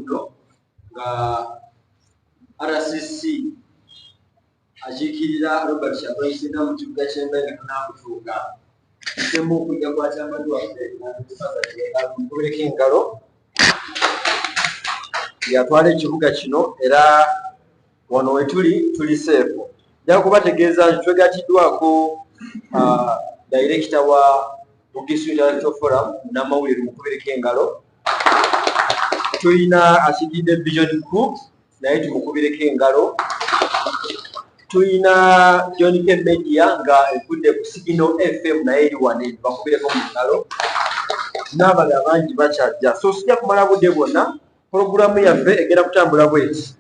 buno nga RCC akiikirira Robert Kyagulanyi Ssentamu mu kibuga ky'e Mbale nga tunamutuuka. Nsemu okujja kwa kyamadu waffe mukubireko engalo yatwala ekibuga kino era wano wetuli tuli seefu. Nja kubategeeza nti twegatiddwako dayirekita wa Bugisu Intellectual Forum n'amawulire mukubireko engalo. Tulina akikiridde Vision Group naye tumukubireko engalo. Tulina John K Media nga evudde ku Signal FM naye eri wano bakubireko mu ngalo n'abalala bangi bakyajja. So sijja kumala budde bwonna, pulogulaamu yaffe egenda kutambula bweti.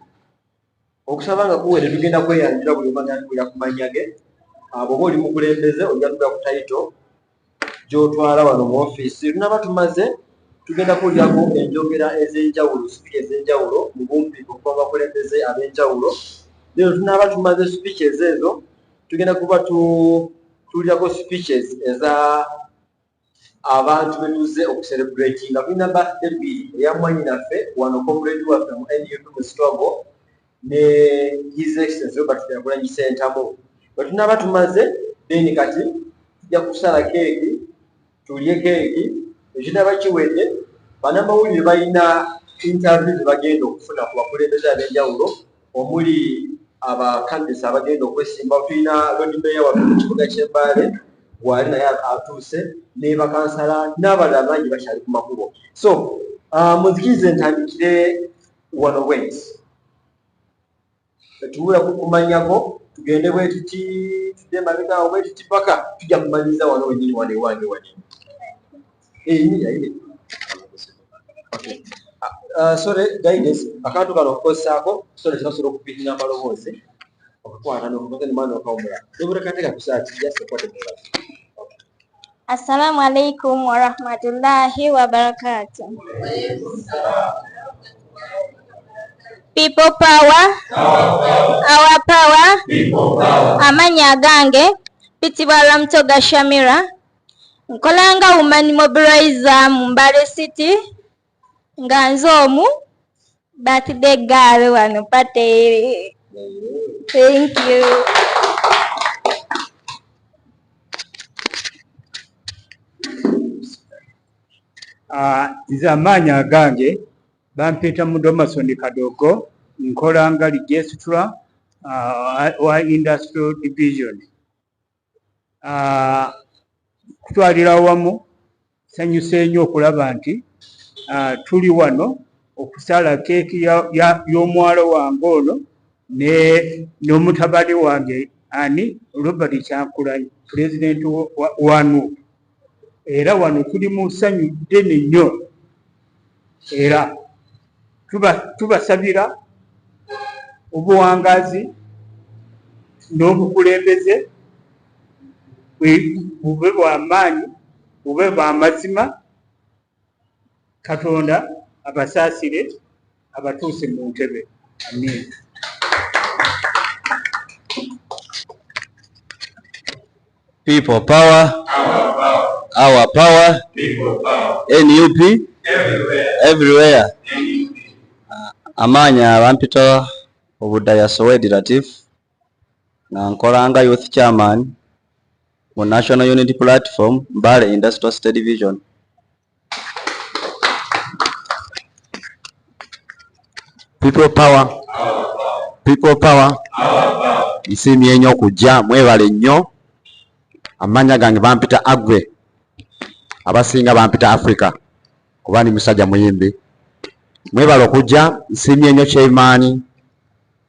Okusaba nga kuwedde tugenda kweyanjula buli omu agenda ku mannya ge. Bw'oba oli mukulembeze ojja tuga ku title gy'otwala wano mu ofiisi. Tunaba tumaze tugenda kuwulirako enjogera ez'enjawulo, sipiika ez'enjawulo mu bumpi okuva mu bakulembeze ab'enjawulo. Then tunaaba tumaze speeches ezo tugenda kuba tuwulirako speeches eza abantu be tuzze okucelebratinga. Tulina birthday bbiri, eya mwannyinaffe wano comrade waffe mu NUP mu struggle ne His Excellency Robert Kyagulanyi Ssentamu. Bwe tunaaba tumaze then kati tujja kusala keeki, tulye keeki. Ekinaaba kiwedde bannamawulire balina interview ze bagenda okufuna ku bakulembeze ab'enjawulo omuli abakandidates abagenda okwesimbawo. Tulina Lord Mayor waffe mu kibuga ky'e Mbale waali naye atuuse ne bakansala n'abalala bangi bakyali ku makubo. So munzikirize ntandikire wano bwenti tuwula kumanyako tugende bwe tuti tudde emabega awo bwe tuti paka tujja kumaliriza wano wennyini wano ewange wano. Okay. Sorry guidance akantu kano okukozesaako sorry kasobola okupiikinga amaloboozi okukwata n'okukoza ne mwana okawumula nobutakateeka ku saati just okwate mu ngalo. Assalamu alaikum warahmatullahi wabarakatuh. People power, our power. Amannya agange mpitibwa Ramtoga Shamira, nkola nga woman mobilizer mu Mbale City nga nze omu birthday girl wano party. Thank you. Nze amaanyi agange bampita Mudomasoni Kadogo, nkola nga registrar wa Industrial Division. Kutwalira awamu nsanyuse nnyo okulaba nti tuli wano okusala keeki y'omuwala wange ono n'omutabani wange ani Robert Kyagulanyi pulezidenti wa NUP. Era wano tuli mu ssanyu ddene nnyo era tubasabira obuwangaazi n'obukulembeze bube bwa maanyi, bube bwa mazima. Katonda abasaasire abatuuse mu ntebe. Amiina. People power, our power, NUP, everywhere. Amaanya bampita Obudaya Sowedi Latif nga nkola nga youth chairman mu National Unity Platform Mbale Industrial State Division. People power, people power. Nsiimye nnyo okujja, mwebale nnyo. Amannya gange bampita Agwe, abasinga bampita Africa kuba ndi musajja muyimbi. Mwebale okujja, nsiimye nnyo chairman,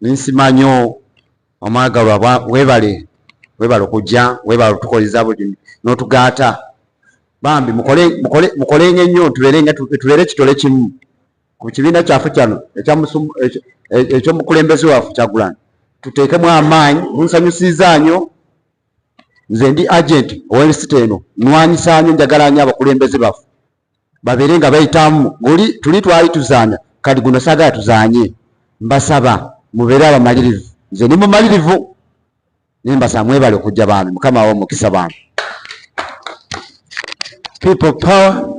nsiima nnyo omwagalwa, webale webale okujja, webale otukoleza buli n'otugaata. Bambi mukolenga ennyo tubeere kitole kimu ku kibiina kyaffe kyano ekyomukulembeze waffe Kyagulanyi, tuteekemu amaanyi. Munsanyusizza nnyo. Nze ndi agent ow'ensita eno, nnwanyisa nnyo, njagala nnyo abakulembeze baffe babeere nga bayitamu. Guli tuli twali tuzaanya, kati guno saagala tuzaanye. Mbasaba mubeere abamalirivu, nze ndi mumalirivu naye mbasaba mwebale okujja bambi. Mukama awa omukisa bambi. People power,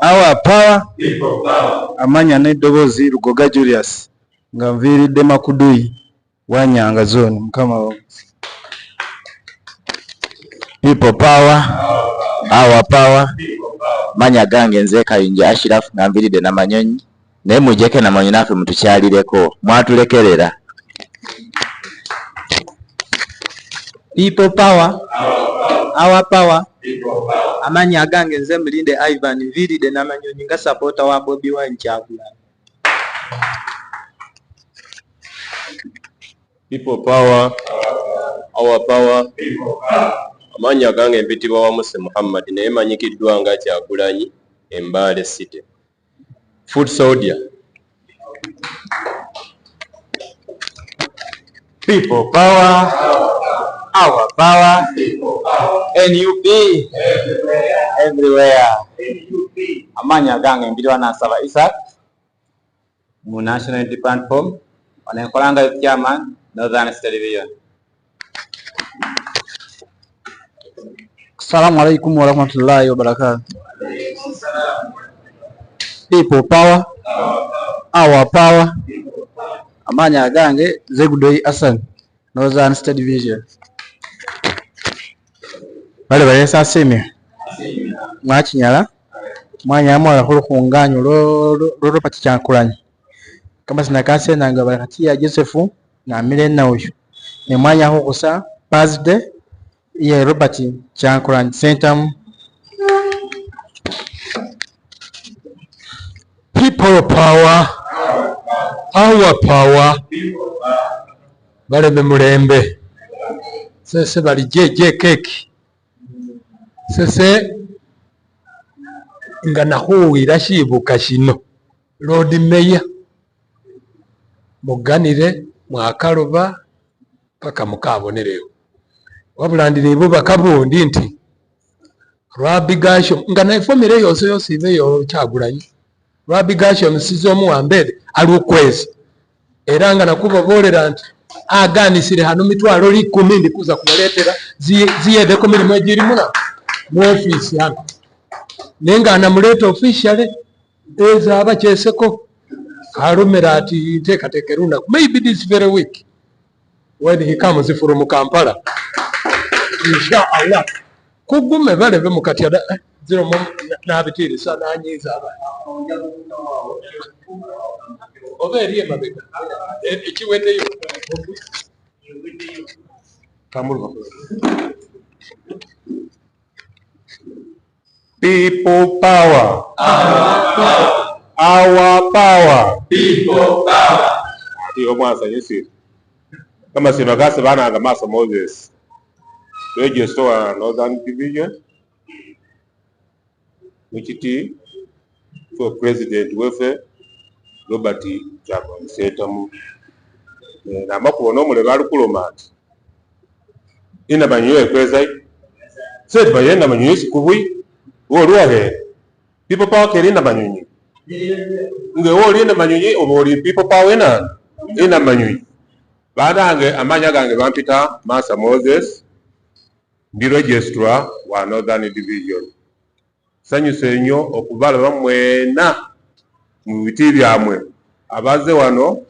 our power, people power. Amanya n'eddoboozi Lugoga Julius nga nviiridde Makudui Wanyanga zone. Mukama wa People power, our power. Manya gange nze Kayinja Ashraf nga nviiridde Namanyonyi, naye mujjeko Namanyonyi naffe mutukyalireko, mwatulekerera. People power, our power. Amanya agange nze Mulinde Ivan nviiridde Namanyonyi nga supporter wa Bobi Wine Kyagulanyi. People power, our power. Amanya gange mpitibwa Wamuse Muhammad naye manyikiddwa nga Kyagulanyi e Mbale City. Foot soldier. People power, our power, NUP everywhere. Amanya gange mpitibwa Nasaba Isaac mu National Unity Platform, onenkolanga youth chairman Northern State Division. Assalamu alaikum warahmatullahi wabarakatuh. People power, our power. Amanya agange Zegudoi Hassan, Northern State Division. Bale balesa asimye mwakinyala mwanya mwala khulukhunganyo lwo Robert Kyagulanyi kamasina kasenanga balakatiya Joseph namile nauyo ne mwanya khukhusa birthday ye Robert Kyagulanyi Ssentamu. People power, our power. Baleme mulembe sese bali jeje keki sese nga nakhuwira shibuka shino Lord Mayor muganire mwakaloba paka mukabonerewo wabula ndire bubaka bundi nti Rwabigasho nga naifomire yose yose iveyo Kyagulanyi Rwabigasho musizo omuwambere ali ukwezi era nga nakubabolera nti aganisire hano mitwalo 10 ndikuza kubaletera ziyedeko mirimo egirimuna mu office hano nenga anamuleta officially eza abacheseko kalumira ati nteekateeka eruna maybe this very week when he comes from Kampala inshallah kugume balebe mukati zero nabitiirisa nanyiiza aba oba eri emabega ekiweddeyo tambulwa. People power, our power, people power. Ati omwasanyusire kamasino gasebananga Maso Moses register Northern Division mukiti for President wefe Robert Kyagulanyi Ssentamu namakubona omulebe alukuloma nti inamanyiyo ekweza setibaye namanyinyi sikubwi woluwahe people power keri namanyinyi nge woli namanyinyi oba oli people power ena inamanyinyi banange amanya gange bampita Masa Moses ndi registrar wa Northern Division. Sanyuse nnyo okubalaba mwena mu biti byamwe abaze wano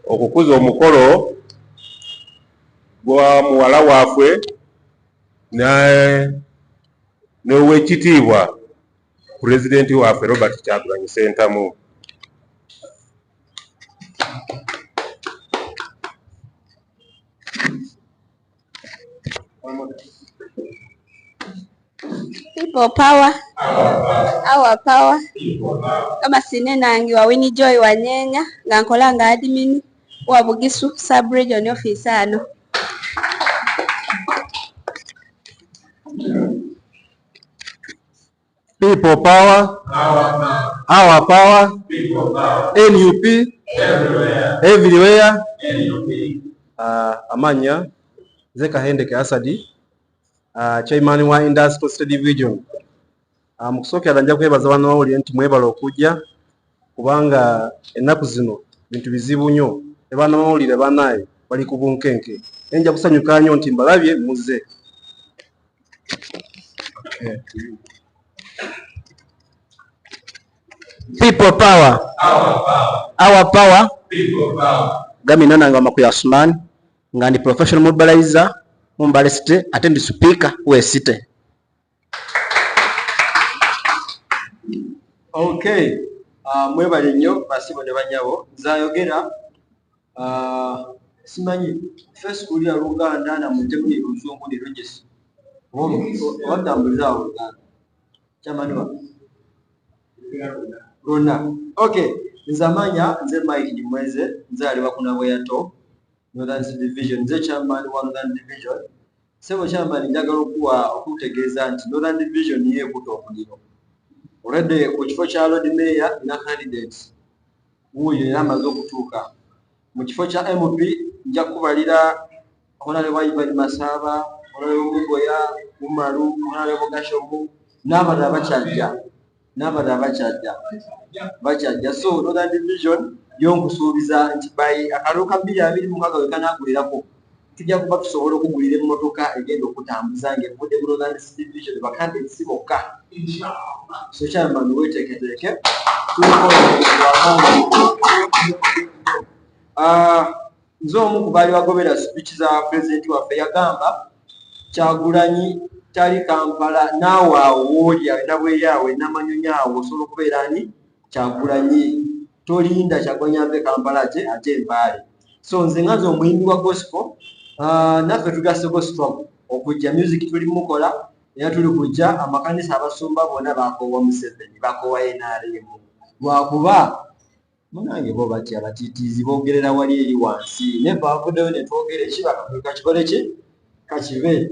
okukuza omukolo gwa muwala waffe n'owekitiibwa Pulezidenti waffe Robert Kyagulanyi Ssentamu. People power, our power. Kama sinenange wa Winnie Joy Wanyenya nga nkola nga admin wa Bugisu sub region office ano. People power, our power, people power. NUP everywhere, everywhere. NUP. Amanya nze Kahendeke Asadi, chairman wa Industrial State Division. Mu kusookera nja kwebaza bannamawulire nti mwebale okujja kubanga ennaku zino bintu bizibu nnyo ne bannamawulire bannaye bali ku bunkenke. Nja kusanyuka nnyo nti mbalabye muzze. People power. Our power. People power. Gami nana nga Makuya Asman nga ndi professional mobilizer mu Mbale City ate ndi speaker we city. Okay. Mwebale nnyo basibo ne banyabo, nze ayogera simanyi first school ya Luganda na mutemu ni Luzungu ni Rogers. Obatambuliza awo Luganda. Chairman wa Rona. Okay, nze amanya nze Mike Nimweze, nze ali bakuna yato Northern Division, nze chairman wa Northern Division. Sebo chairman njagala okuwa okutegeeza nti Northern Division yeekuta omuliro. Already ku kifo kya Lord Mayor na candidates wuuyo era amaze okutuuka. Mu kifo kya MP nja kubalira Honorable Ivan Masaba, Honorable Mugoya, Umaru, Honorable Gashomu n'abalala bakyajja. N'abalala bakyajja. So Northern Division yo nkusuubiza nti by akalulu ka 2026 we kanaagulirako tujja kuba tusobola okugulira emmotoka egenda okutambuza ng'evudde mu Northern Division ba candidates bokka. So chairman weeteeketeeke nze omu ku baali bagobera speech za pulezidenti waffe yagamba Kyagulanyi tali Kampala naawe awo wooli nabweri awo Namanyonyi awo osobola okubeera ani Kyagulanyi, tolinda Kyagulanyi ave Kampala ate ate Mbale. So nze nga nze omuyimbi wa gospel, naffe tugasse gospel okujja music tuli mukola era tuli kujja amakanisa abasumba bonna bakoowa Museveni, bakoowa NRM lwakuba munange bo batya abatiitiizi boogerera wali eri wansi naye bavuddeyo ne twogera ekiba kakikole ki kakibe.